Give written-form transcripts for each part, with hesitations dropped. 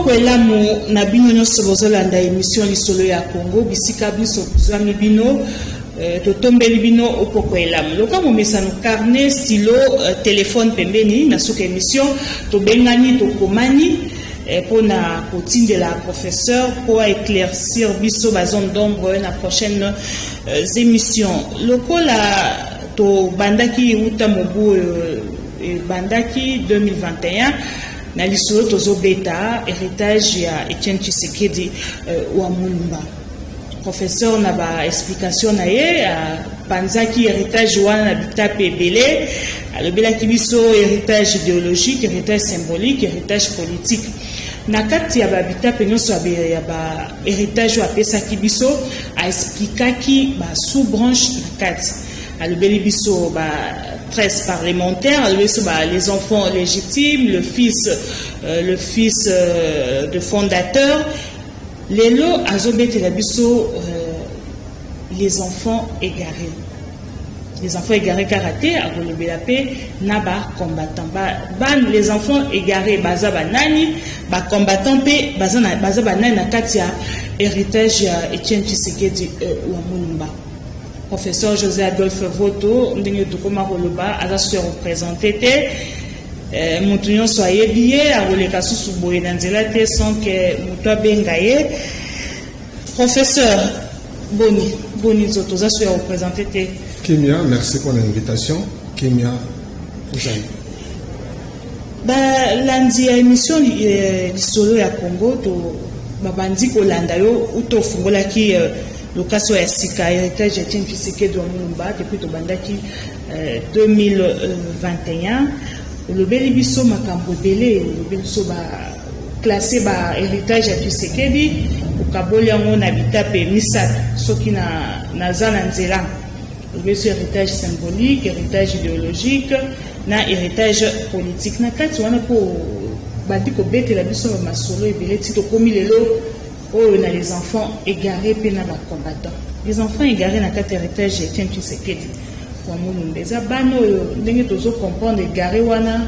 Poko elamu na bino nyonso bozolanda émission Lisolo ya Congo, bisika biso tozwami bino, totombeli bino poko elamu. Loka momesano, carnet, stylo, téléphone pembeni. Na suka émission tobengani, tokomani mpona kotindela professeur mpo aéclaircir biso bazone d'ombre na prochaine émission. Lokola tobandaki uta mobu oyo ebandaki 2021 na lisolo tozobeta héritage ya Etienne Tshisekedi wa Mulumba, professeur na baexplication na ye apanzaki héritage wana na bitape ebele. Alobelaki biso héritage idéologique, héritage symbolique, héritage politique. Na kati ya babitape nyonso ya bahéritage oyo apesaki biso, aexplikaki basous-branche na kati. Alobeli biso ba 13 parlementaires, alobi biso ba les enfants légitimes, le fils de fondateur. Lelo azobetela biso les enfants égarés. Les enfants égarés kaka te, akolobela mpe na bacombattant ba, les enfants égarés baza banani, bacombattant mpe baza banani na kati ya héritage ya Etienne Tshisekedi wa Mulumba. Professeur José Adolphe Voto, ndenge tokóma koloba, aza so ya koprésente te. Moto nyonso ayebi ye, akoleka susu boye na nzela te sans que moto abenga ye. Professeur, boni boni nzoto? Oza so ya koprésente te. Kimia, merci pour l'invitation. Kimia ozali. Balandi ya émission Lisolo ya Congo to babandi kolanda yo uta ofungolaki lokaso ya sika héritage ya Etienne Tshisekedi wa Mulumba. Depuis tobandaki 2021, olobeli biso makambo ebele. Olobeli biso baclasse ba héritage ya Tshisekedi, okaboli yango na bitape misato soki naza na nzela. Olobi biso héritage symbolique, héritage idéologique na héritage politique. Na kati wana mpo bandi kobetela biso masolo ebele ti tokómi lelo oyo na les enfants égarés mpe na bacombattant. Les enfants égarés na kati héritage ya Etienne Tshisekedi wa Mulumba eza bana oyo ndenge tozocomprendre égaré wana,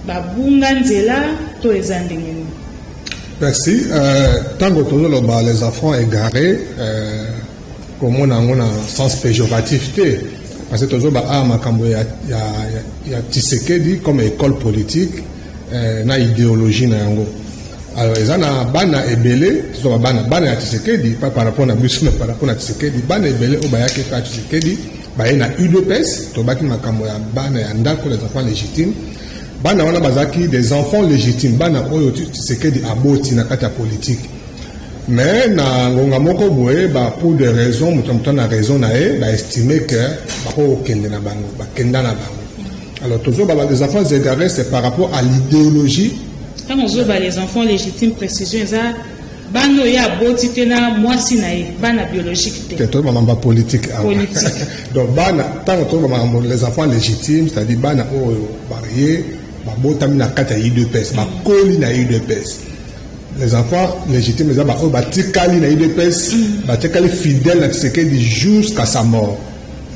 babunga nzela to eza ndenge nini? Merci. Ntango tozoloba les enfants égarés, komona yango na sens péjoratif te, parce que tozoba awa makambo ya Tshisekedi comme école politique na idéologie na yango. Alors eza na bana ebele, tozoba bana ya Tshisekedi, pas par rapport na biso, mais par rapport na Tshisekedi. Bana ebele oyo bayaki epa ya Tshisekedi, baye na UDPS. Tobaki makambo ya bana ya ndako, les enfants légitimes. Bana wana bazalaki des enfants légitimes, bana oyo Tshisekedi aboti na kati ya politique. Mais na ngonga moko boye, ba pour des raisons, moto na raison na ye, baestime que bakokokende na bango, bakenda na bango. Alors tozoba les enfants égarés, c'est par rapport à l'idéologie. Ntango ozoba les enfants légitimes, précision, eza bana oyo aboti te na mwasi na ye, bana biologique te? Te, tozoba makambo ya politique awa. Politique. Donc bana, ntango tozoba makambo les enfants légitimes, c'est-à-dire bana oyo baye babotami na kati ya UDPS, bakoli na UDPS. Les enfants légitimes eza baoyo batikali na UDPS, batikali fidèle na Tshisekedi jusqu'à sa mort,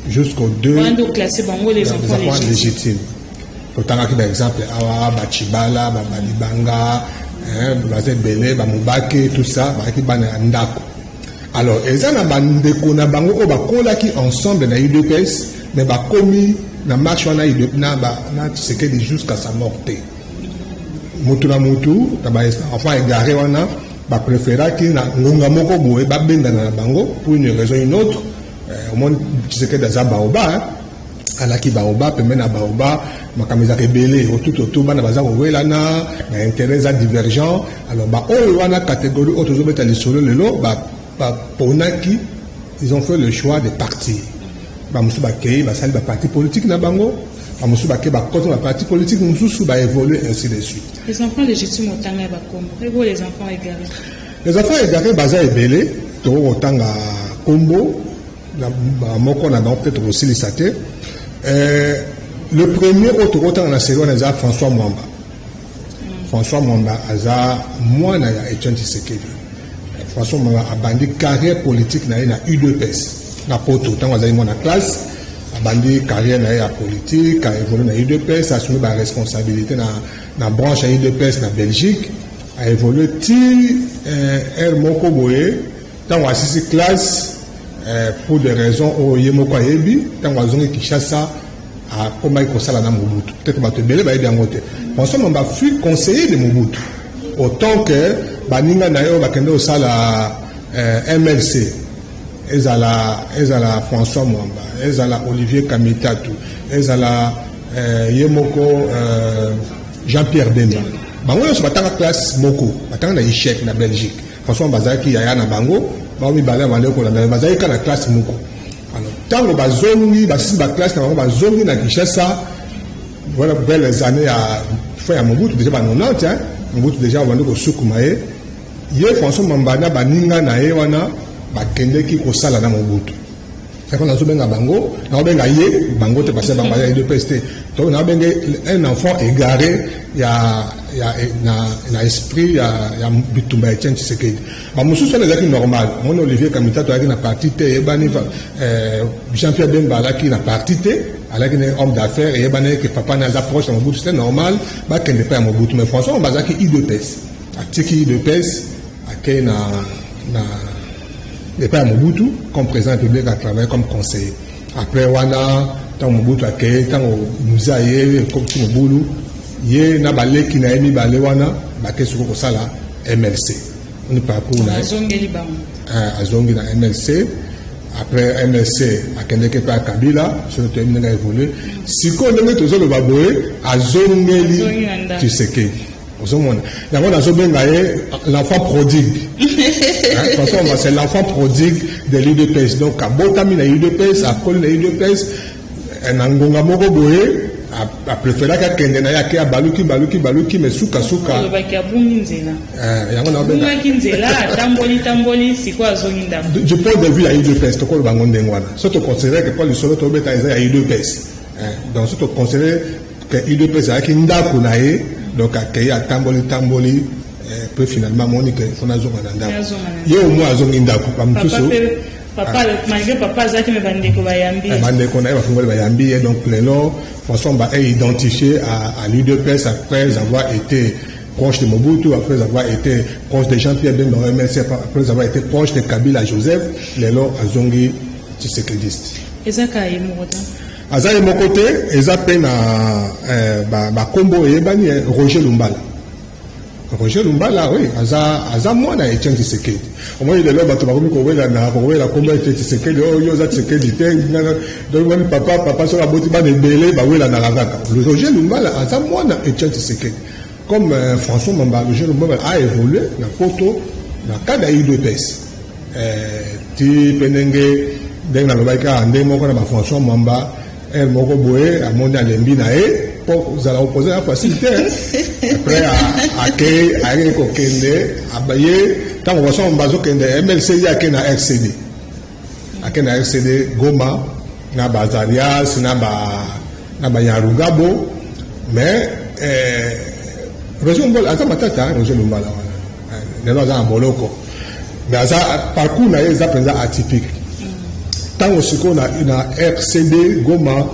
jusqu'au deux. Wana nde oclasse bango les enfants légitimes. Légitimes. Totangaki baexemple awa, bacibala, balibanga, baza ebele, bamobake, tout ça, bazalaki bana ya ndako. Alors eza na bandeko na bango oyo bakolaki ensemble na UDPS, mais bakomi na marche wana na Tshisekedi jusqu'à sa mort te. Mutu na mutu na baenfant égaré wana bapréféraki na ngonga moko boye babendana na bango pour une raison une autre. Omoni, Tshisekedi aza baoba, alaki baoba pembeni na baoba, makambo ezalaka ebele otutu, bana baza kowelana, baintérêt eza divergent. Alors baoyo wana, catégorie oyo tozobeta lisolo lelo, baponaki, ils ont fait le choix de partir. Bamosusu bakei, basali baparti politique na bango, bamosusu bakei, bakota baparti politique mosusu, baévolue, ainsi de suite. Les enfants légitimes, otanga ya bakombo ebo, les enfants égarés? Les enfants égarés baza ebele, tokoki kotanga kombo na moko na bango peut-être kosilisa te. Le premier oyo tokotanga na série wana eza François Mwamba. François Mwamba aza mwana ya Etienne Tshisekedi. François Mwamba abandi carrière politique na ye na UDPS na Poto. Ntango azali mwana classe, abandi carrière na ye ya politique, aévolue na UDPS, asumi baresponsabilité na branche ya UDPS na Belgique. Aévolue ti heure moko boye, ntango asisi classe, pour des raisons oyo ye moko ayebi, ntango azongi Kinshasa, akomaki kosala na Mobutu. Peut-être bato ebele bayebi yango te, François Mwamba fut conseiller de Mobutu, autant que baninga na ye oyo bakende kosala MLC, ezala François Mwamba, ezala Olivier Kamitatu, ezala ye moko Jean-Pierre Bemba, bango nyonso batanga classe moko, batanga na ICHEC na Belgique. François Mwamba azalaki yaya na bango, bango mibale bandeki kolanda, bazalaki kaka na classe moko. Alors ntango bazongi, basisi baclasse na bango, bazongi na Kinshasa, voilà, vers les années ya fin ya Mobutu, déjà ba 90, hein, Mobutu déjà abandi kosukuma ye. Ye François Mwamba na baninga na ye wana bakendeki kosala na Mobutu. Sako nazobenga bango, nazobenga ye bango te, parce que bango baza UDPS te. Donc nazobenga un enfant égaré ya na esprit ya bitumba ya Etienne Tshisekedi. Bamosusu wana ezalaki normal. Moni Olivier Kamitatu azalaki na parti te, eyebani. Jean Pierre Bemba alaki na parti te, alaki ne homme d'affaires, eyebani ke papa na aza proche ya Mobutu, c'était normal bakende mpe ya Mobutu. Mais François Mwamba azalaki UDPS, atiki UDPS, akei na epai ya Mobutu comme président de la République, a travaillé comme conseiller. Après wana, ntango Mobutu akei, ntango Mzee aye, ekoti mobulu. Ye na baleki na ye mibale wana bake sikoyo kosala MLC. Oni parcours na ye. Azongeli bango. Azongi na MLC. Après MLC, akendeki mpe ya Kabila. Soki toyebi ndenge aévolue sikoyo, ndenge tozoloba boye, azongeli Azongi na ndako. Tshisekedi. Ozomona yango, nazobenga ye l'enfant prodigue. Hein, François Mwamba, c'est l'enfant prodigue de l'UDPS. Donc abotami na UDPS, akoli na UDPS, na ngonga moko boye apréféraki akende na ye, ake, abaluki, baluki, baluki, mais sukasuka Alobaki abungi nzela. Yango naobenga Abungaki nzela, atamboli, tamboli, sikoyo azongi ndako. Du point de vue ya UDPS, tokoloba yango ndenge wana. So toconsidère que mpo lisolo tobeta eza ya UDPS, donc so toconsidère que UDPS ezalaki ndako na ye, donc akei, atamboli, tamboli, puis finalement amoni ke fona azonga na ndako. Azonga na Ye au moins azongi ndako. Papa Bamosusu mpe, papa, malgré papa azalaki, me bandeko bayambi. Bandeko na ye bafungoli, bayambi ye. Donc lelo François Mwamba est identifié à l'UDPS après avoir été proche de Mobutu, après avoir été proche de Jean-Pierre Bemba MLC, après avoir été proche de Kabila Joseph, lelo azongi tshisekediste. Eza kaka ye moko te. Aza ye moko te, eza mpe na bakombo eyebani, Roger Lumbala. Roger Lumbala, oui, aza mwana ya Etienne Tshisekedi. Omoni lelo bato bakomi kowela na kowela kombo ya Etienne Tshisekedi: oyo oza Tshisekedi te. Donc wani papa soki aboti bana ebele, bawelanaka kaka. Roger Lumbala aza mwana Etienne Tshisekedi comme François Mwamba. Roger Lumbala a évolué na poto na cadre ya UDPS, ti mpe ndenge nalobaki kaka, ndenge moko na baFrançois Mwamba, heure moko boye amoni alembi na ye, mpo kozala opposé ya facile te. Après akei, ayaki kokende ye, ntango François Mwamba azokende MLC, ye ake na RCD, ake na RCD Goma na baAzarias na baNyarugabo. Mais Roger Lumbala aza matata. Roger Lumbala wana lelo aza na boloko, mais aza, parcours na ye eza mpenza atypique. Ntango sikoyo na RCD Goma,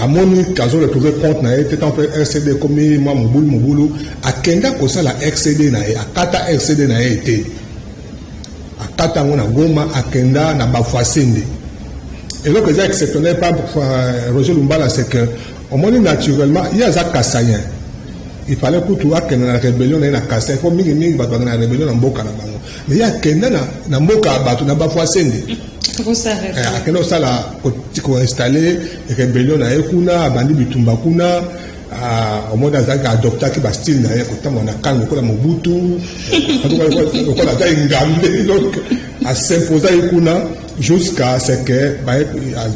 amoni azo retrouve compte na ye te. Ntango mpe RCD ekomi mwa mobulu mobulu, akenda kosala RCD na ye, akata RCD na ye te, akata yango na Goma, akenda na Bafwasende. Eloko eza exceptionnel pa Roger Lumbala, c'est que omoni, naturellement ye aza kasaïen, il fallait kutu akende na rébellion na ye na Kasai, po mingimingi bato bakende na rébellion na mboka na bango, mais ye akenda na mboka ya bato, na Bafwasende. Akende kosala, koinstalle rébellion na ye kuna, abandi bitumba kuna. Omoni azalaki, adoptaki bastyle na ye, kotambola na kane lokola Mobutu, lokola aza engambe. Donc as'imposa ye kuna jusqu'à ce que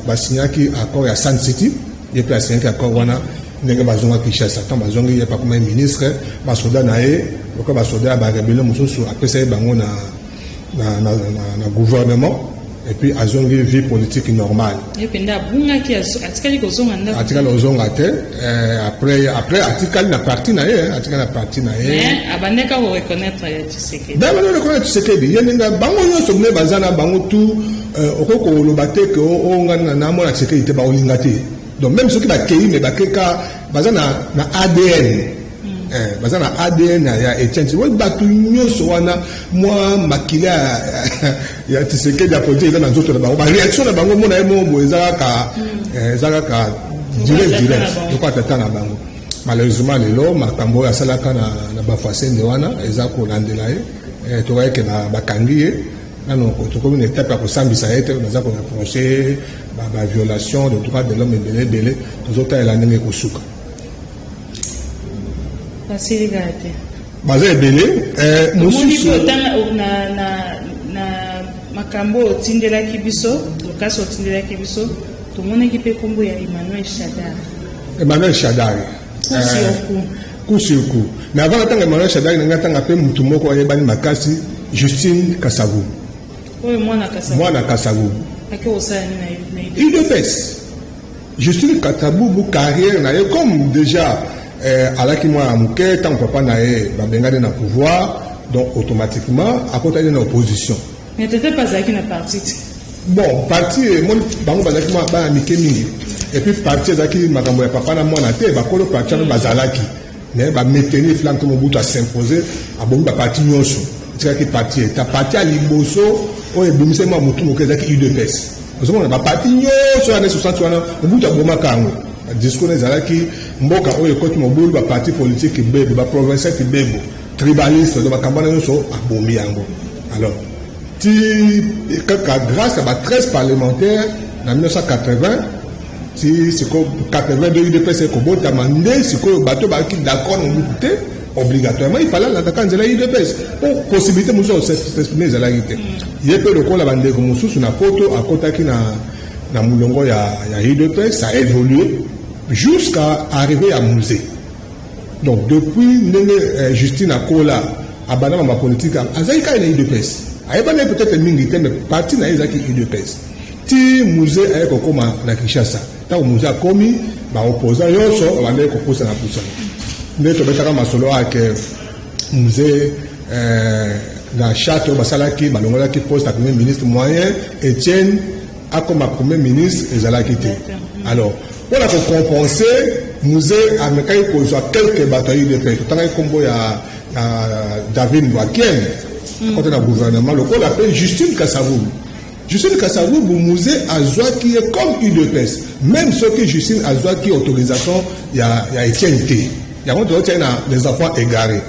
basignaki accord ya Sun City. Ye mpe asignaki accord wana. Ndenge bazonga Kinshasa, ntango bazongi, ye pakoma ministre. Basoda na ye, lokola basoda ya barébellion mosusu, apesa ye bango na gouvernement, et puis azongi vie politique normale. Ye mpenza abungaki, atikali kozonga ndako. Atikali kozonga te. Après atikali na parti na ye, atikali na parti na ye. Abandeka koreconnaître ya Tshisekedi. Abandi reconnaître Tshisekedi. Ye ndenge bango nyonso mne baza na bango tu, okoki koloba te ke oyo nga namona Tshisekedi te, baolinga te. Donc même soki bakei, me bakeka, baza na ADN. Baza na ADN ya Etienne Tshisekedi. Bato nyonso wana, mwa makila ya Tshisekedi ya politique eza na nzoto na bango. Baréaction na bango, mona ye moko boye, eza kaka direct direct lokola tata na bango. Malheureusement, lelo makambo oyo asalaka na Bafwasende wana eza kolandela ye. Tokayeke bakangi ye nano, tokomi na étape ya kosambisa ye te. Baza koreproche baviolation de droit de l'homme ebele ebele. Tozotalela ndenge ekosuka. Basili kaka te. Baza ebele. Mosusu na makambo oyo otindelaki biso, lokasi otindelaki biso, tomonaki mpe nkombo ya Emmanuel Shadary. Emmanuel Shadary. Coup sur coup. Coup sur coup. Mais avant natanga Emmanuel Shadary, nanga ntanga mpe mutu moko ayebani makasi, Justine Kasavubu. Oyo mwana Kasavubu. Mwana Kasavubu. Ake kosala nini na UDPS? Justine Kasavubu, carrière na ye, comme déjà alaki mwana moke ntango papa na ye babengani na pouvoir, donc automatiquement akotaki na opposition. Mais tete mpe azalaki na parti te. Bon, parti emoni bango bazalaki mwa bana mike mingi, et puis parti ezalaki makambo ya papa na mwana te. Bakolo parti wana bazalaki, mais bamaintenir flamme to Mobutu asimpose, abomi baparti nyonso, etikaki parti eta. Parti ya liboso oyo ebomisaki mwa motu moke ezalaki UDPS. Ozomona baparti nyonso ya 60 wana, Mobutu abomaka yango. Discours na ezalaki: mboka oyo ekoti mobulu, baparti politique bebo, baprovincial bebo, tribaliste. Donc makambo wana nyonso abomi yango. Alors ti kaka grâce à ba 13 parlementaires na 1980, ti sikoyo 82 UDPS ekobotama, nde sikoyo bato bazalaki d'accord na Mobutu te, obligatoirement il fallait alandaka nzela UDPS po possibilité mosusu s'exprimer ezalaki te. Ye mpe lokola bandeko mosusu na Poto, akotaki na molongo ya UDPS. Ça a évolué jusqu'à arriver à Mzee. Donc depuis ndenge Justine akola, abanda mama politique, azalaki kaka na UDPS. Ayebani ye peut-être mingi te, mais parti na ye ezalaki UDPS ti Mzee aye kokóma na Kinshasa. Ntango Mzee akomi, baopposant nyonso babandaki kopusana pusana. Nde tobetaka masolo ake Mzee na charte oyo basalaki, balongolaki poste ya premier ministre. Moyen Etienne akoma premier ministre ezalaki te. Alors mpona kocompenser, Mzee amekaki kozwa quelque bato ya UDPS. Totangaki nkombo ya David Mbwakien, akota na gouvernement, lokola mpe Justine Kasavubu. Justine Kasavubu, Mzee azwaki ye comme UDPS, même soki Justine azwaki autorisation ya Etienne te. Yango tozotiaki na les enfants égarés.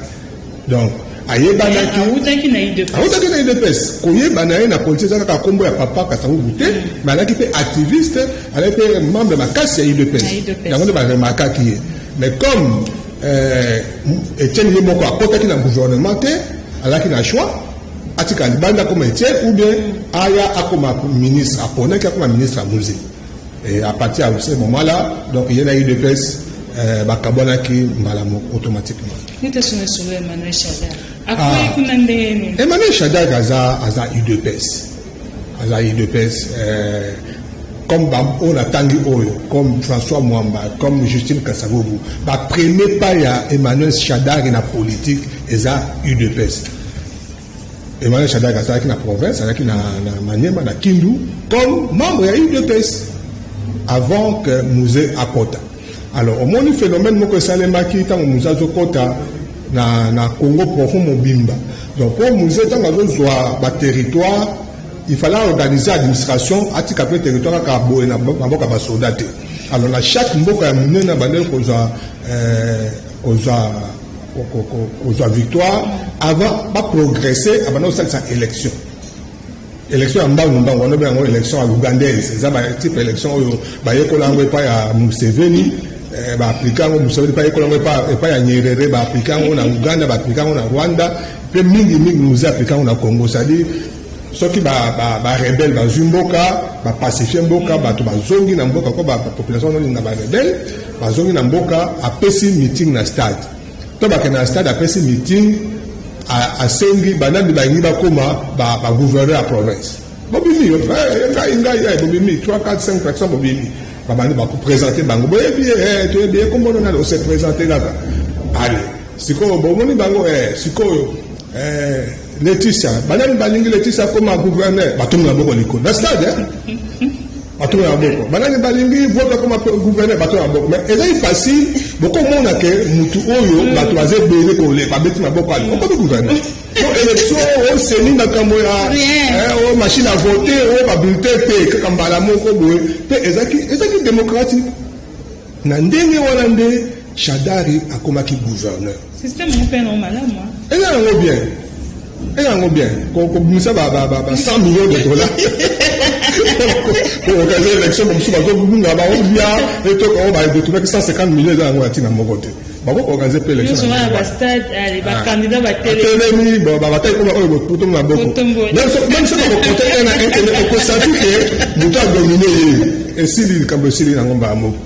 Donc ayebanaki. Awutaki na UDPS. Awutaki na UDPS. Koyeba na ye na politique eza kaka nkombo ya papa Kasavubu te, mais alaki mpe activiste, alaki mpe membre makasi ya UDPS. Yango nde baremarkaki ye. Mais comme Etienne ye moko akotaki na gouvernement te, alaki na choix: atika libanda akoma Etienne ou bien aya akoma ministre. Aponaki akoma ministre ya Mzee. Et à partir de ce moment là, donc ye na UDPS bakabwanaki mbala moko automatiquement. Nete so na solo Emmanuel Shadary akoyi kuna ndenge nini? Emmanuel Shadary aza UDPS, aza UDPS comme oyo natangi oyo, comme François Mwamba, comme Justine Kasavubu. Bapremier pas ya Emmanuel Shadary na politique eza UDPS. Emmanuel Shadary azalaki na province, azalaki na Maniema, na Kindu, comme membre ya UDPS avant que Mzee akota. Alors omoni phénomène moko esalemaki ntango Mzee azokota na Congo profond mobimba. Donc mpo Mzee, ntango azozwa baterritoire, il fallait organiser administration, atika mpe territoire kaka boye na mboka basoda te. Alors na chaque mboka ya monene abandeli kozwa victoire, avant baprogresse, abanda kosalisa élection, élection ya mbangu mbangu wana, obenga yango élection ya ugandaise. Eza batype élection oyo bayekola yango epai ya Museveni, baaplike yango Museveni mpe ayekola yango epai ya Nyerere, baaplike yango na Uganda, baaplike yango na Rwanda mpe mingimingi Mzee aplike yango na Congo. C'est-à-dire soki barebele bazwi mboka, bapacifie mboka, bato bazongi na mboka, ko bapopulation olinga barebele bazongi na mboka, apesi meeting na stade to bakende na stade, apesi meeting, asengi banani balingi bakóma bagouverneur ya province. Bobimi, ngai ngai, bobimi 3 4 5 personnes, bobimi, babandi bakoprésente bango. Boyebi ye? Toyebi ye. Kombono nani? Ose présente kaka. Ale sikoyo bomoni bango, sikoyo Leticia, banani balingi Leticia akóma gouverneur? Batombola maboko likolo na stade. Bato ya maboko, banani balingi vote akoma gouverneur? Bato ya maboko. Mais ezali facile, bokomona ke mutu oyo bato baza ebele koleka babeti maboko, ali okomi gouverneur. Donc élection oseni makambo ya o machine à voter, o babulletin te, kaka mbala moko boye mpe ezalaki démocratique. Na ndenge wana nde Shadari akomaki gouverneur. Système moko mpe nango malamu. Eza yango bien, eza yango bien. Kobimisa ba 100 millions de dollars koorganiser élection, mosusu bazobunga baobia etoka oyo badétournaki 150 millions, eza yango ya ntina moko te. Bakoorganiser mpe élection. Batelemi. Batali oyo botombo maboko, même soki bakokonte un na un, okosentir ke moto adominer ye, esili likambo, esili yango mbala moko.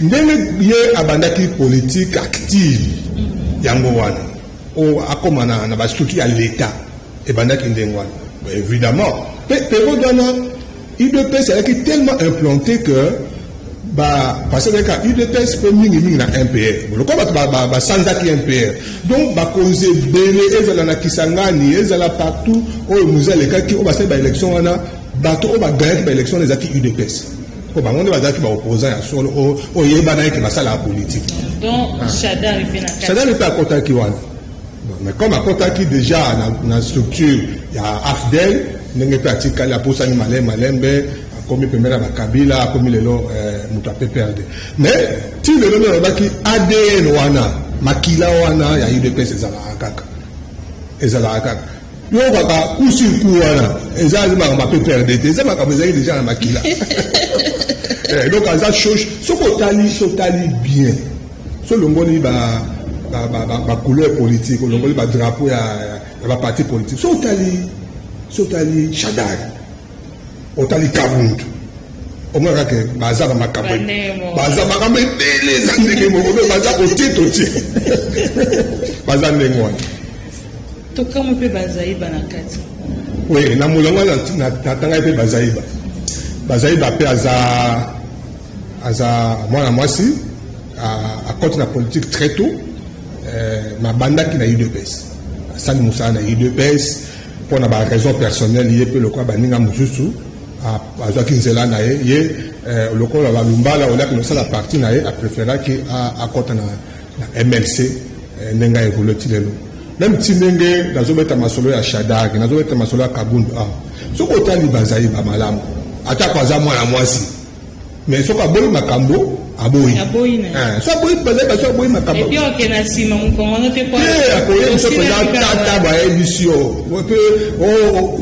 Ndenge ye abandaki politique active yango wana, oyo akóma na bastructure ya l'État, ebandaki ndenge wana. Évidemment mpe période wana UDPS ezalaki tellement implanté que parce que kaka UDPS mpe mingimingi na MPR, lokola bato basanzaki MPR, donc bakonzi ebele, ezala na Kisangani, ezala partout oyo Mzee alekaki, oyo basali baélection wana, bato oyo baganyaki baélection wana ezalaki UDPS, po bango nde bazalaki baopposant ya solo oyo yebanaki ke basalaka politique. Shadari mpe akɔtaki wana, mais comme akɔtaki déjà na structure ya AFDL, ndenge mpe atikali aposani malembe malembe, akomi pembeni ya bakabila, akomi lelo moto ya PPRD. Mais ti lelo nde alobaki ADN wana, makila wana ya UDPS ezalaka kaka, ezalaka kaka. Yo kaka coup sur coup wana eza makambo ya PPRD te, eza makambo ezalaki déjà na makila. Donc aza chose, soki otali, so otali bien, so olongoli bacouleur politique, olongoli badrapeau ya baparti politique, so otali Shadari, otali Kabundu, omona kaka baza bamakambo, baza makambo ebele, eza ndenge moko mpe baza kotie totie, baza ndenge wana. Tokamwe mpe Bazaiba na kati. Oui, na molongo natangai mpe Bazaiba. Bazaiba mpe aza mwana mwasi, akoti na politique très tôt, mabandaki na UDPS, asali mosala na UDPS. Mpo na baraison personnelle, ye mpe lokola baninga mosusu azwaki nzela na ye. Ye lokola balumbala oliaki kosala parti na ye, apréféraki akɔta na MLC. Ndenge aévoluer ti lelo, même ti ndenge nazobeta masolo ya Shadari, nazobeta masolo ya Kabundu awa, soki otali bazali bamalamu, atako aza mwana mwasi, mais soki aboyi makambo, aboyi. So aboyi, bazali baso aboyi makambo. Akoyebi so mpenza tata bayebisi yo mpe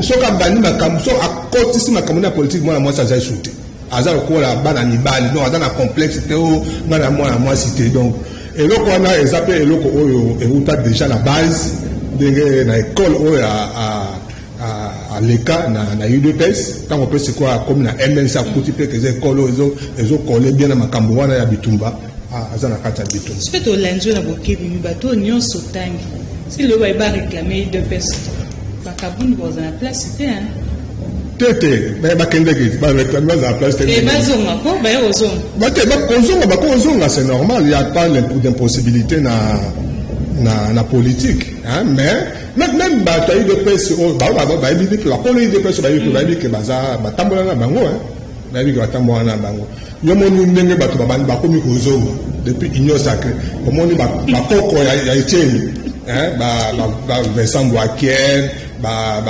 soki abandi makambo, so akotisi makambo na politike, mwana mwasi azali su te, aza lokola bana mibali, donc aza na complexe te o ngai na mwana mwasi te. Donc eloko wana eza mpe eloko oyo euta déjà na base, ndenge na école oyo aleka na UDPS. Ntango mpe sikoyo akomi na MLC, akuti mpe eza école oyo ezokole bien na makambo wana ya bitumba, aza na kati ya bitumba. Soki tolandi oyo na bokebi, bato oyo nyonso otangi, si lelo baye baréclamer UDPS, bakabundu bazala na place te. Te te, bakendeki baréclamer, bazala place te. Bazonga ko, baye kozonga. Bate kozonga, bakozonga, c'est normal, il y a pas d'impossibilité na politique, hein, mais même bato ya UDPS oyo bayebi te, bakolo UDPS bayebi, bayebi ke baza batambola na bango, bayebi ke batambola na bango. Yo moni ndenge bato bakomi kozonga depuis Union sacrée, omoni bakoko ya Etienne, ba Vincent Boakien, ba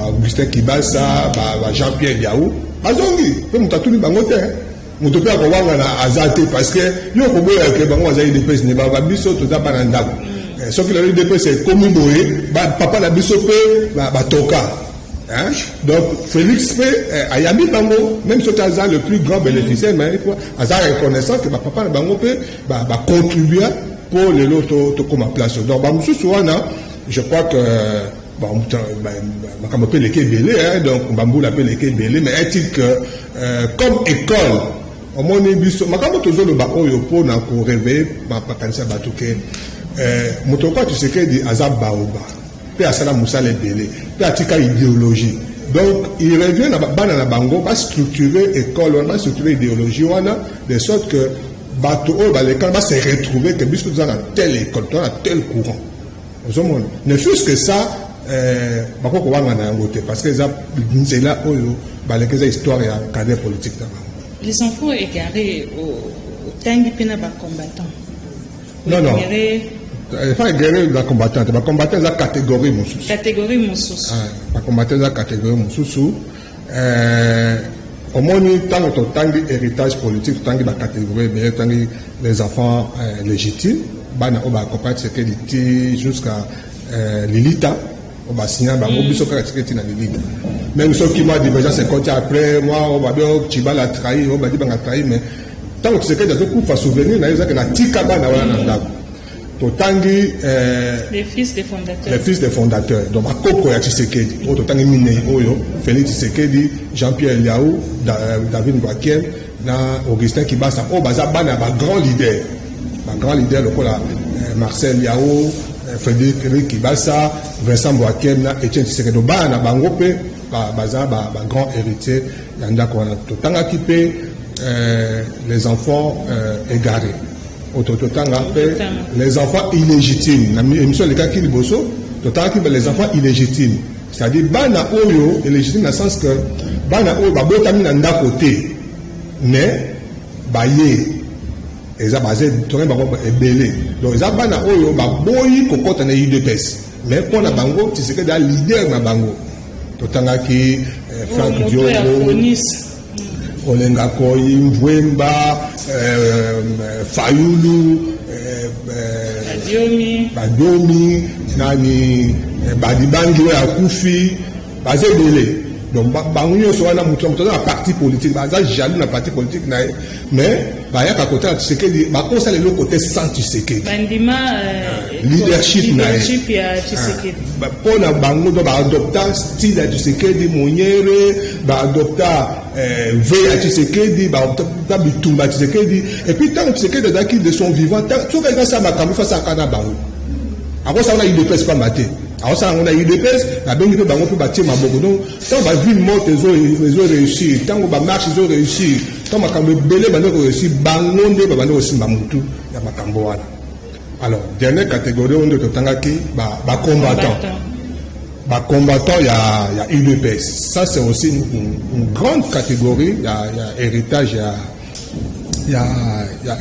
Augustin Kibasa, ba Jean Pierre Diaou bazongi mpe, moto atuni bango te, moto mpe akowangana aza te, parce que yo koboya ke bango baza UDPS ne babiso toza bana ndako. Soki lelo UDPS ekomi boye, papa na biso mpe batoka. Donc Félix mpe ayambi bango, même soki aza le plus grand bénéficiaire, mais aza reconnaissant ke bapapa na bango mpe bacontribua mpo lelo tokóma place. Donc bamosusu wana, je crois que bon, makambo mpe eleki ebele, donc bambula mpe eleki ebele, mais est-il que comme école omoni biso makambo tozoloba oyo mpona koréveiller makanisi ya bato ke moto lokola Tshisekedi aza baoba mpe asala mosala ebele mpe atika idéologie. Donc il revient na bana na bango bastructurer école wana, bastructurer idéologie wana, de sorte que bato oyo balekana base retrouver ke biso toza na telle école, toza na tel courant. Ozomona, ne fût-ce que ça. Bakoki kowanga na yango te, parce que eza nzela oyo baleki, eza histoire ya carrière politique na bango. Les enfants égarés, otangi mpe na bacombattant? Non, enfant égaré, bacombattant te. Bacombattant eza catégorie mosusu. Catégorie mosusu. Bacombattant eza catégorie mosusu. Omoni, ntango totangi héritage politique, totangi bacatégorie ebele. Totangi les enfants légitimes, bana oyo baaccompagne Tshisekedi ti jusqu'à lilita oyo basinya bango, biso kaka Tshisekedi ti na lilita. Même soki mwa divergence ekoti après mwa oyo babi oyo Tshibala trahi, oyo Badibanga trahi, mais ntango Tshisekedi azokufa, souvenir na ye ezaki na tika bana wana na ndako. Totangi les fils des fondateurs. Les fils des fondateurs, donc bakoko ya Tshisekedi oyo totangi minei oyo: Félix Tshisekedi, Jean-Pierre Lihau, David Bwakiem na Augustin Kibasa, oyo baza bana ya bagrand leader, bagrand leader lokola Marcel Lihau, Frédéric Kibasa, Vincent Bwakiem na Etienne Tshisekedi. Bana na bango mpe baza bagrand héritier ya ndako wana. Totangaki mpe les enfants égarés, oyo totanga mpe les enfants illégitimes. Na émission elekaki liboso, totangaki les enfants illégitimes, c'est-à-dire bana oyo illégitime na sens que bana oyo babotami na ndako te, mais baye eza baza tokangi bango ebele. Donc eza bana oyo baboyi kokɔta na UDPS, mais mpo na bango Tshisekedi a leader na bango. Totangaki Frank Diongo, Olenga Koyi, Mvwemba, Fayulu, Badiomi, nani, Badibangi oyo akufi, baza ebele. Donc bango nyonso wana, moto na moto aza na parti politique, baza jaloux na parti politique na ye, mais bayaka kotala Tshisekedi, bakosala eloko te sans Tshisekedi. Bandima leadership na ye. Leadership ya Tshisekedi. Mpo na bango, donc baadopta style ya Tshisekedi, monyere, baadopta v ya Tshisekedi, baadopta bitumba ya Tshisekedi. Et puis ntango Tshisekedi azalaki de son vivant, soki alingi asala makambo, asalaka na bango. Akosala na UDPS pamba te, akosala yango na UDPS, babengi mpe bango mpe batie maboko. Donc ntango baville morte ezo réussir, ntango bamarche ezo réussir, ntango makambo ebele bande koréussir, bango nde babande kosimba motu ya makambo wana. Alors, dernière catégorie oyo nde totangaki, bacombattant, bacombattant ya UDPS. Ça, c'est aussi une grande catégorie ya héritage ya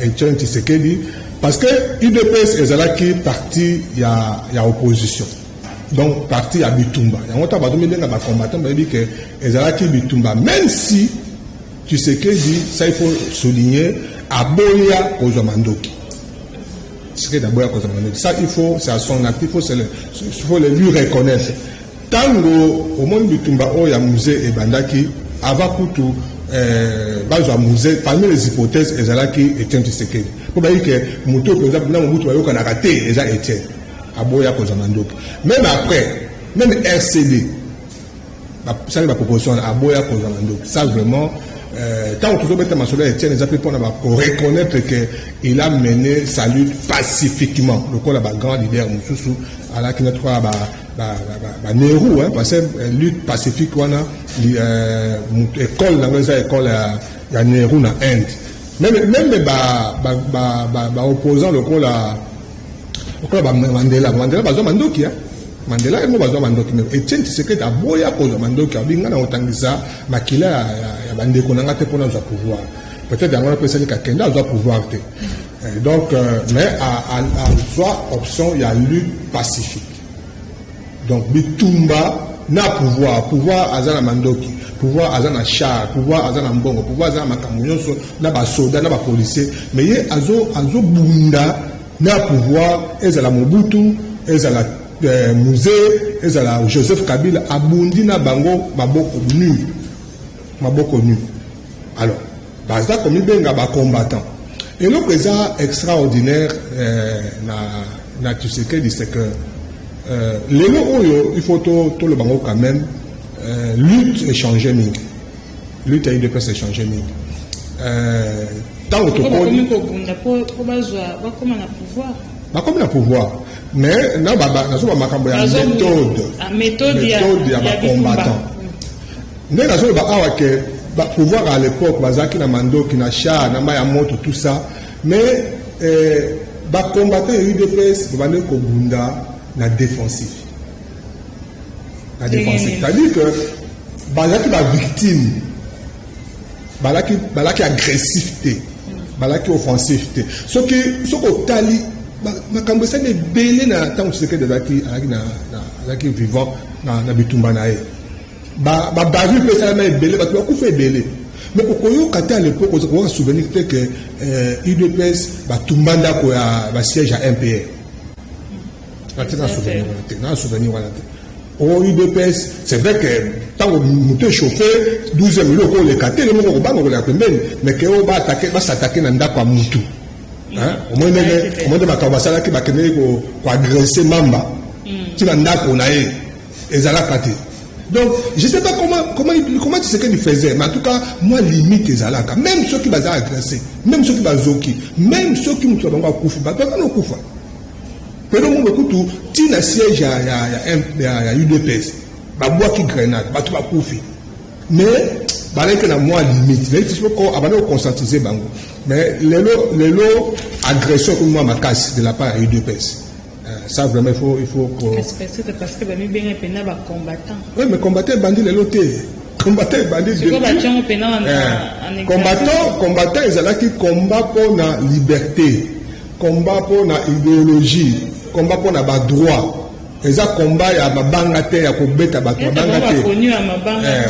Etienne Tshisekedi, parce que UDPS ezalaki parti ya opposition, donc parti ya bitumba. Yango ntango bazomibenga bacombattant, bayebi ke ezalaki bitumba, même si Tshisekedi, ça il faut souligner, aboya kozwa mandoki. Tshisekedi aboya kozwa mandoki, ça il faut, c'est à son actif, il faut le lui reconnaître. Ntango omoni bitumba oyo ya Mzee ebandaki, avant kutu bazwa Mzee, parmi les hypothèses ezalaki Etienne Tshisekedi, mpo bayi ke moto oyo mpenza na Mobutu bayokanaka te eza Etienne. Aboya kozwa mandoki. Même après, même RCD basali baproposition wana, aboya kozwa mandoki. Ça vraiment, ntango tozobeta masolo ya Etienne, eza mpe mpona bakoreconnaître que il a mené sa lutte pacifiquement lokola bagrand leader mosusu alaki neti kola baNehru, parce que lutte pacifique wana, école nango eza école ya Nehru na Inde. Même baopposant lokola baMandela, Mandela bazwa mandoki, Mandela yango bazwa mandoki, mais Etienne Tshisekedi aboya kozwa mandoki. Abi: "Nga na kotangisa makila ya bandeko na nga te mpona azwa pouvoir." Peut-être yango wana mpe esali kakende azwa pouvoir te. Donc mais azwa option ya lutte pacifique, donc bitumba na pouvoir. Pouvoir aza na mandoki, pouvoir aza na char, pouvoir aza na mbongo, pouvoir aza na makambo nyonso, na basoda, na bapolicier, mais ye azobunda na pouvoir, ezala Mobutu, ezala Mzee, ezala Joseph Kabila, abundi na bango maboko nu, maboko nu. Alors baza komibenga bacombattant. Eloko eza extraordinaire na Tshisekedi, c'est que lelo oyo, il faut toloba ngo quand même, lutte échange mingi, lutte ya UDPS échange mingi. Ntango tokomi kobunda mpo bazwa, bakóma na pouvoir. Bakomi na pouvoir, mais nazoba makambo ya méthode. Méthode ya bacombattant. Nde nazoloba awa ke pouvoir à l'époque bazalaki na mandoki, na char, na mai ya moto, tout ça, mais bacombattant ya UDPS babandi kobunda na défensif. Na défensif, c'est-à-dire que bazalaki bavictime, balaki agressif te, balaki offensif te. Soki otali makambo esali ebele na ntango Tshisekedi azalaki vivant na bitumba na ye, babavures mpe esalama ebele, bato bakufa ebele, mais okoyoka te à l'époque, okoyoka souvenir te que UDPS batumba ndako ya basiège ya MPR. Natika na souvenir wana te, na souvenir wana te. O UDPS, c'est vrai que ntango moto echauffe 12e, eloko oleka te, moko kobanga koleka pembeni, mais ke oyo basatake na ndako ya mutu, omoi ndenge makambo basalaki, bakendeki koagresser mamba ntina ndako na ye, ezalaka te. Donc je sais pas comment Tshisekedi faisait, mais en tout cas moi, limite ezalaka. Même soki baza agressé, même soki bazoki, même soki moto na bango akufi, bato baza nokufa pelo mongo kutu ntina siège ya UDPS, babwaki grenade, bato bakufi, mais balaki na mwa limite. Nayebi soko abandi koconscientiser bango. Mais lelo agression ekomi mwa makasi de la part ya UDPS. Ça vraiment, il faut que parce que bamibenga mpena bacombattant. Oui, mais combattant ebandi lelo te, combattant ebandi. Combattant ezalaki combat mpona liberté, combat mpona idéologie, combat mpona badroit. Eza combat ya mabanga te, ya kobeta bato mabanga te.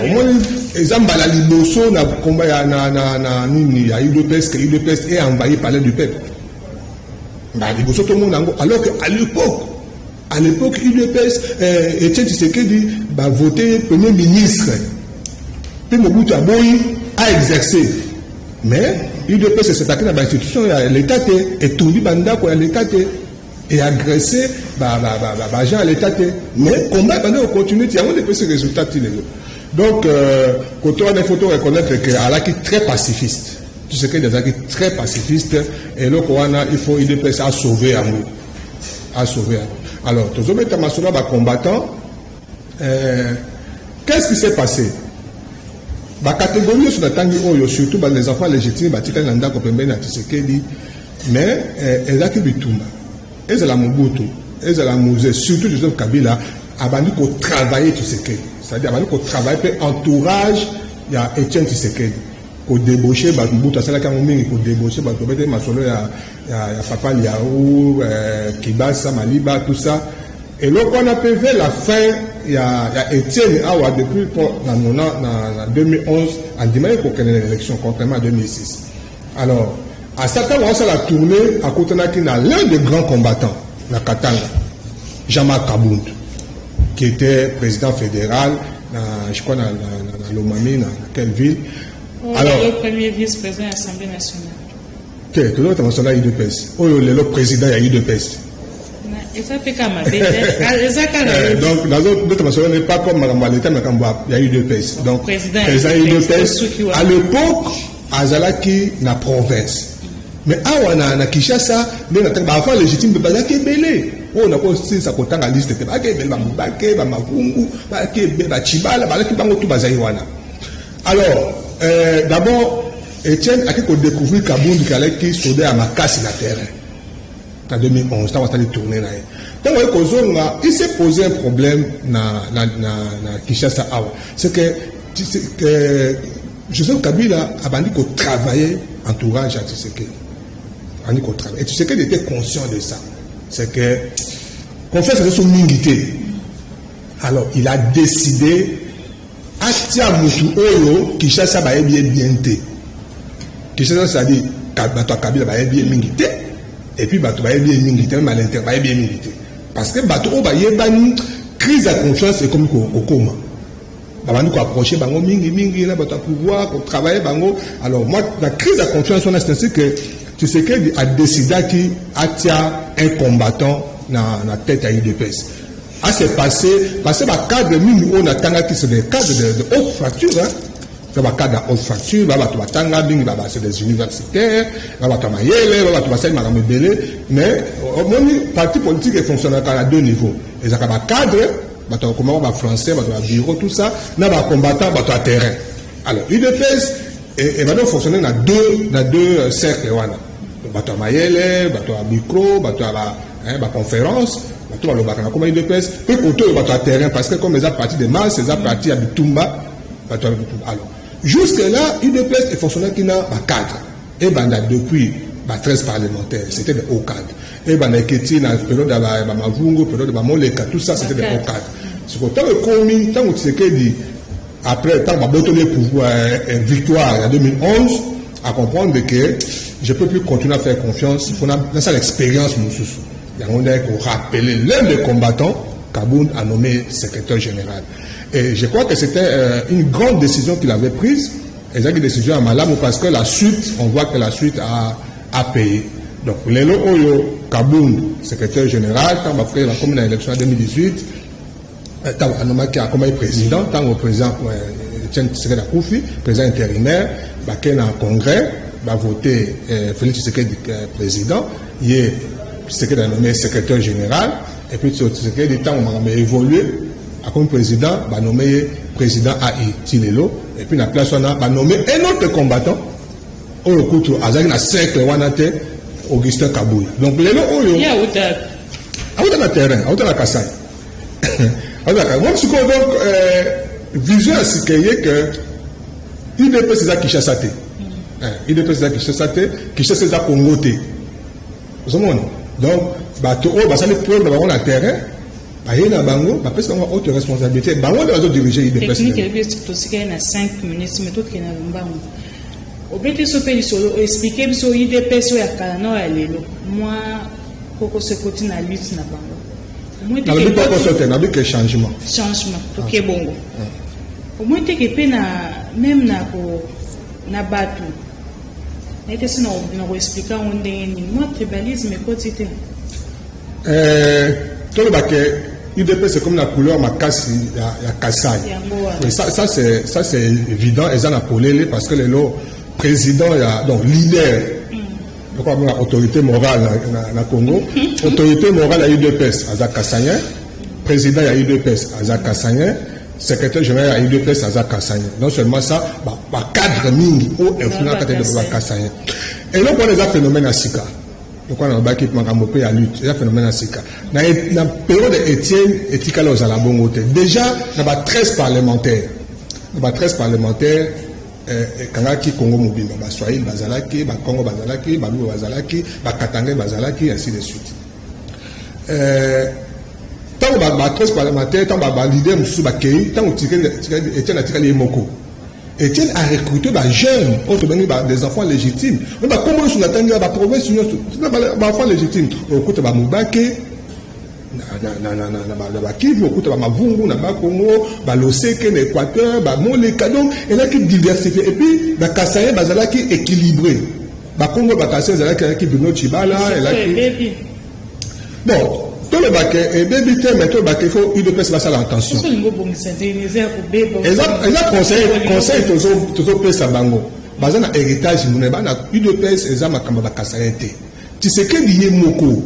Omoni, eza mbala liboso na combat ya na nini ya UDPS que UDPS est envahi palais du peuple. Mbala liboso tomona yango, alors que à l'époque UDPS, Etienne Tshisekedi bavote premier ministre mpe Mobutu aboyi aexercer, mais UDPS esataki na bainstitution ya l'État te, etumbi bandako ya l'État te, eagressé baagent ya l'État te, mais combat ebandi kocontinue ti yango nde epesi résultat ti lelo. Donc côté wana, il faut to reconnaître que alaki très pacifiste. Tshisekedi azalaki très pacifiste. Eloko wana, il faut UDPS asauve yango, asauve yango. Alors tozobeta masolo ya bacombattant. Qu'est-ce qui s'est passé? Bacatégorie nyonso natangi oyo, surtout les enfants légitimes batikali na ndako pembeni ya Tshisekedi, mais ezalaki bitumba. Ezala Mobutu, ezala Mzee, surtout Joseph Kabila abandi kotravailler Tshisekedi, c'est-à-dire abandi kotravailler mpe entourage ya Etienne Tshisekedi, kodébauche bato. Mobutu asalaki yango mingi, kodébauche bato. Obete masolo ya papa Liau, Kibasa Maliba, tout ça. Eloko wana mpe vers la fin ya Etienne awa, depuis na 2011 andimaki kokende na élection, contrairement à 2006. Alors asa ntango asala tournée, akutanaki na l'un des grands combattants na Katanga, Jean-Marc Kabund, qui était président fédéral na, je crois, na Lomami, na quelle ville. Oh, alors le premier vice-président de l'Assemblée nationale. Te, tozobeta masolo ya UDPS oyo lelo président ya UDPS. Eza mpe kaka mabe te, eza kaka. Donc nazobeta masolo ne pas comme makambo ya leta, makambo ya UDPS. Donc président ya UDPS à l'époque azalaki na province, mais awa na Kinshasa nde na ntango baenfant légitime bazalaki ebele oyo nakosilisa kotanga liste te. Bazalaki ebele, bamubake, bamavungu, bazalaki ebele, bacibala, bazalaki bango tu, bazali wana. Alors d'abord Etienne aki kodécouvrir Kabund, alaki soda ya makasi na terrain. Na 2011, ntango asali tournée na ye, ntango aye kozonga, il s'est posé un problème na Kinshasa awa. C'est que Joseph Kabila abandi kotravailler entourage ya Tshisekedi, abandi kotravailler, et Tshisekedi était conscient de ça. C'est que confiance eza so mingi te. Alors il a décidé atia mutu oyo Kinshasa bayebi ye bien te. Kinshasa, c'est-à-dire bato ya Kabila bayebi ye mingi te, et puis bato bayebi ye mingi te même à l'intérieur bayebi ye mingi te, parce que bato oyo bayebani, crise ya confiance ekomi kokoma, babandi koapproche bango mingimingi na bato ya pouvoir, kotravaille bango. Alors moi, la crise ya confiance wana, c'est ainsi que Tshisekedi adécidaki atia un combattant na tête ya UDPS. A s'est passé parce que bacadre mingi oyo natangaki, c'est des cadres de haute facture, hein. Ba bacadre ya haute facture, ba bato batanga mingi, ba c'est des universitaires, ba bato ya mayele, ba bato basali makambo ebele. Mais omoni, parti politique efonctionnaka na deux niveaux: ezalaka bacadre, bato bakomaka bafrançais, bato ya bureau, tout ça, na bacombattant, bato ya terrain. Alors UDPS ebandi kofonctionne na deux cercle wana: bato ya mayele, bato ya micro, bato ya baconférence. Bato balobaka na kombo ya UDPS mpe kote oyo bato ya terrain, parce que comme eza parti de masse, eza parti ya bitumba, bato ya bitumba. Alors jusque là, UDPS efonctionnaki na bacadre. Ebanda depuis ba 13 parlementaires, c'était des hauts cadres. Ebanda eketi na période ya bamavungu, période ya bamoleka, tout ça, c'était des hauts cadres. Sikoyo ntango ekomi, ntango Tshisekedi, après ntango babotoli pouvoir, victoire ya 2011, à comprendre que je peux plus continuer à faire confiance, il faut nasala expérience mosusu. Yango nde korappeler l'un des combattants, Kabund, a nommé secrétaire général. Et je crois que c'était une grande décision qu'il avait prise. Ezalaki décision ya malamu, parce que la suite, on voit que la suite a payé. Donc lelo oyo, Kabund secrétaire général, ntango bafrère bakomi na élection ya 2018, ntango anomaki, akomaki président, ntango président Etienne Tshisekedi akufi, président intérimaire, bake na congrès, bavote Félix Tshisekedi président. Ye Tshisekedi anommé secrétaire général. Et puis Tshisekedi, ntango makambo évolue, akomi président, banommé ye président ai ti lelo. Et puis na place wana, banommé un autre combattant oyo kutu azalaki na cercle wana te, Augustin Kabuya. Donc lelo oyo auta na terrain, auta na Kasai, auta na sikoyo. Donc vision ya sika ye ke UDPS eza Kinshasa te, UDPS eza Kinshasa te, Kinshasa eza Congo te. Ozomona, donc bato oyo basali preuve na bango na terrain, baye na bango, bapesi bango haute responsabilité, bango nde bazodirige UDPS. Technique, tosikali na 5 minutes, mais tokende na lombango. Obeti so mpe lisolo, oexpliquer biso UDPS oyo ya kala na oyo ya lelo, mwa kokoso ekoti na lutte na bango. Nalobi kokoso te, nalobi ke changement. Changement, toke bongo. Omoi teke mpe na même na ko na bato naye te, so na koexpliquer yango ndenge nini, mwa tribalisme ekoti te? Toloba ke UDPS comme la couleur makasi ya Kasai. Oui, ça c'est évident, eza na polele, parce que lelo président ya, donc leader, donc autorité morale na Congo, autorité morale ya UDPS aza Kasaïen, président ya UDPS aza Kasaïen, secrétaire général ya UDPS aza Kasaïen. Non seulement ça, bacadre mingi oyo influence kati ya bakasaïen. Eloko wana eza phénomène ya sika. Lokola nalobaki, makambo mpe ya lutte eza phénomène ya sika. Na période Etienne, etikali ozala bongo te. Déjà na ba 13 parlementaire, na ba 13 parlementaire, ekangaki Congo mobimba. Baswahili bazalaki, Bakongo bazalaki, Baluba bazalaki, Bakatangais bazalaki, ainsi de suite. Ntango ba 13 parlementaire, ntango baleader mosusu bakei, ntango Etienne atikali ye moko, Etienne a recruté bajeunes oyo tobengi des enfants légitimes, oyo bakombo nyonso natangi ya baprovince nyonso, baenfant légitime. Okuta bamubake na Bakivu, okuta bamavungu na Bakongo, Baloseke na Équateur, Bamoleka. Donc ezalaki diversifié. Et puis Bakasaye bazalaki équilibré, Bakongo, Bakasaye ezalaki, ezalaki Bruno Tshibala, ezalaki bon. Tolobake ebebi te, mais tolobake il faut UDPS basala attention. Eza conseil tozopesa bango. Baza na héritage monene. Bana UDPS eza makambo ya Bakasaye te. Tshisekedi ye moko,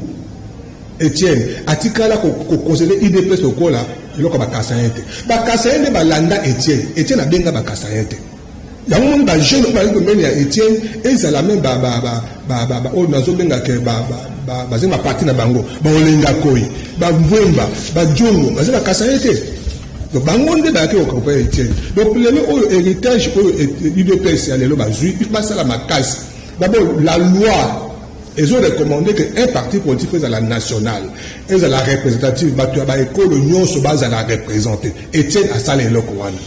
Etienne atikala koconsidérer UDPS lokola eloko ya Bakasaye te. Bakasaye nde balanda Etienne, Etienne abenga Bakasaye te. Yango moni bajeune oyo bazali pembeni ya Etienne, ezala même oyo nazobengaka bazali baparti na bango, Baolenga Koi, Bamvwemba, Bajongo, baza Bakasaye te. Donc bango nde bayaki kokopa Etienne. Donc lelo oyo, héritage oyo UDPS ya lelo bazwi, basala makasi. D'abord, la loi ezorecommander que un parti politique ezala national, ezala représentative, bato ya baekolo nyonso bazala représenté. Etienne asala eloko wana.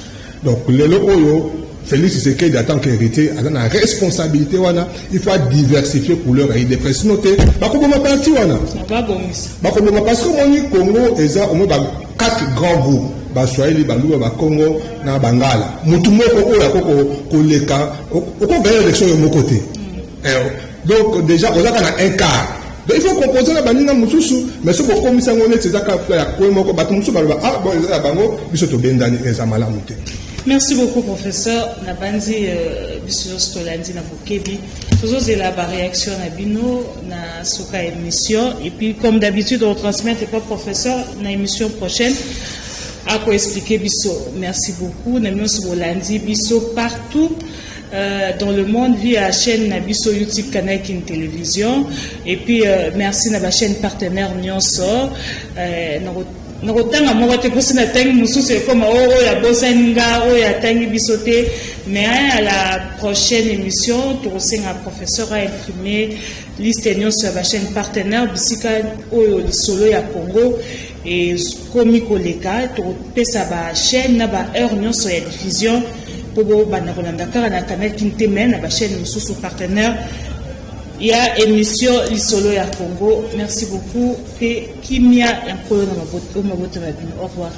Donc lelo oyo, Félix Tshisekedi en tant qu'héritier aza na responsabilité wana. Il faut diversifier couleur ya UDPS, sinon te bakoboma parti wana, bakoboma, parce que omoni, Congo eza omoi ba quatre grands groupes: Baswahili, Baluba, Bakongo na Bangala. Motu moko oyo ako koleka, okogagner élection yo moko te. Donc déjà oza kaka na un quart, donc il faut composer na baninga mosusu. Mais soki okomisa yango neti eza kaka ya kwe moko, bato mosusu baloba: "Ah bon, eza ya bango, biso tobendani." Eza malamu te. Merci beaucoup, professeur. Nabandi biso nyonso tolandi na bokebi. Tozozela baréaction na bino na suka émission. Et puis, comme d'habitude, on transmettre pas professeur na émission prochaine, akoexpliquer biso. Merci beaucoup na bino nyonso bolandi biso partout. dans le monde via chaîne na biso YouTube Canal Kin Télévision. Et puis merci na ba chaîne partenaire nyonso. Nakotanga moko te mposi natangi mosusu ekoma oyo abosani nga, oyo atangi biso te. Mais à la prochaine émission, tokosenga professeur a imprimer liste nyonso ya bachaîne partenaire bisika oyo Lisolo ya Congo ekomi koleka. Tokopesa bachaîne na baheure nyonso ya diffusion mpo bobanda kolanda kaka na Canal Kin te, mais na bachaîne mosusu partenaire ya émission Lisolo ya Congo. Merci beaucoup mpe kimia ya Nkolo na mabota na bino. Au revoir.